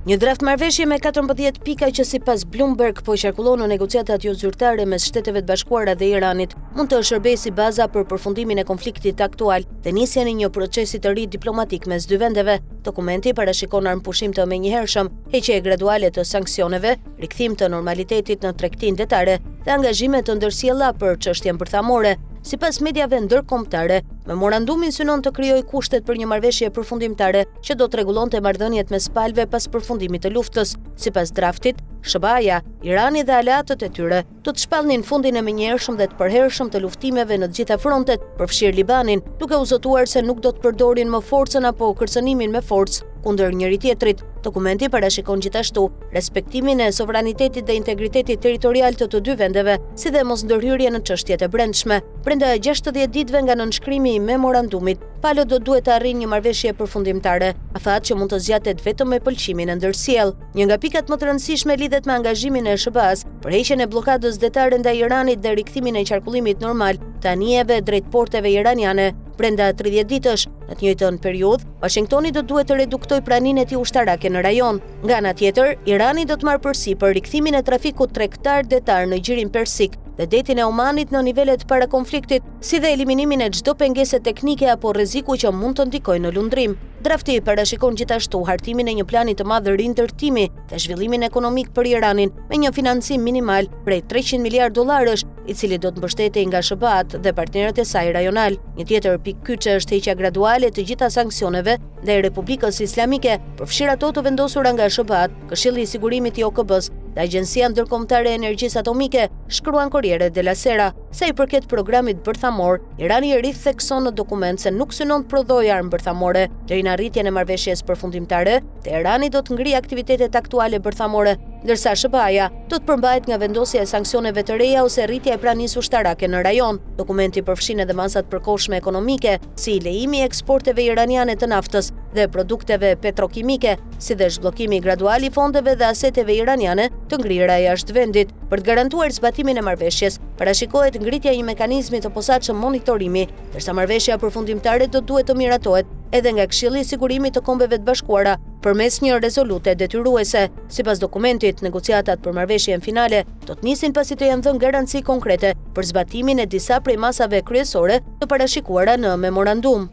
Një draft marrëveshje me 14 pika që sipas Bloomberg po qarkullon në negociatat jozyrtare mes Shteteve të Bashkuara dhe Iranit, mund të shërbejë si baza për përfundimin e konfliktit aktual dhe nisjen e një procesi të ri diplomatik mes dy vendeve. Dokumenti parashikon armëpushim të menjëhershëm, heqje graduale të sanksioneve, rikthim të normalitetit në tregtinë detare dhe angazhime të ndërsjella për çështjen bërthamore. Sipas mediave ndërkombëtare, memorandumi synon të krijojë kushtet për një marrëveshje përfundimtare që do të rregullonte marrëdhëniet mes palëve pas përfundimit të luftës. Sipas draftit, SHBA-ja, Irani dhe aleatët e tyre do të shpallnin fundin e menjëhershëm dhe të përhershëm të luftimeve në të gjitha frontet, përfshirë Libanin, duke u zotuar se nuk do të përdorin më forcën apo kërcënimin me forcë kundër njëri-tjetrit. Dokumenti parashikon gjithashtu respektimin e sovranitetit dhe integritetit territorial të të dy vendeve, si dhe mosndërhyrje në çështjet e brendshme. Brenda 60 ditëve nga nënshkrimi i memorandumit, palët do duhet të arrijnë një marrëveshje përfundimtare, afat që mund të zgjatet vetëm me pëlqimin e ndërsjellë. Një nga pikat më të rëndësishme lidhet me angazhimin e SHBA-së për heqjen e bllokadës detare ndaj Iranit dhe rikthimin e qarkullimit normal të anijeve drejt porteve iraniane brenda 30 ditësh. Në të njëjtën periudhë, Washingtoni do duhet të reduktojë praninë e tij ushtarake në rajon. Nga ana tjetër, Irani do të marrë përsipër rikthimin e trafikut tregtar detar në Gjirin Persik dhe detin e Omanit në nivelet para konfliktit, si dhe eliminimin e çdo pengese teknike apo rreziku që mund të ndikojë në lundrim. Drafti parashikon gjithashtu hartimin e një plani të madh rindërtimi dhe zhvillimin ekonomik për Iranin me një financim minimal prej 300 miliardë dollarësh, i cili do të mbështetej nga SHBA-të dhe partnerët e saj rajonalë. Një tjetër pikë kyçe është heqja graduale e të gjitha sanksioneve ndaj Republikës Islamike, përfshirë ato të vendosura nga SHBA-të, Këshilli i Sigurimit i OKB-së dhe Agjencia Ndërkombëtare e Energjisë Atomike, shkruan Corriere della Sera. Sa i përket programit bërthamor, Irani rithekson në dokument se nuk synon të prodhojë armë bërthamore deri në arritjen e marrëveshjes përfundimtare, Teherani do të ngrijë aktivitetet aktuale bërthamore, ndërsa SHBA-ja do të përmbahet nga vendosja e sanksioneve të reja ose rritja e pranisë ushtarake në rajon. Dokumenti përfshin edhe masa të përkohshme ekonomike, si lejimi i eksporteve iraniane të naftës dhe produkteve petrokimike, si dhe zhbllokimi gradual i fondeve dhe aseteve iraniane të ngrira jashtë vendit. Për të garantuar zbatimin e marrëveshjes, parashikohet ngritja e një mekanizmi të posaçëm monitorimi, ndërsa marrëveshja përfundimtare do duhet të miratohet edhe nga Këshilli i Sigurimit të Kombeve të Bashkuara përmes një rezolute detyruese. Sipas dokumentit, negociatat për marrëveshjen finale do të nisin pasi të jenë dhënë garanci konkrete për zbatimin e disa prej masave kryesore të parashikuara në memorandum.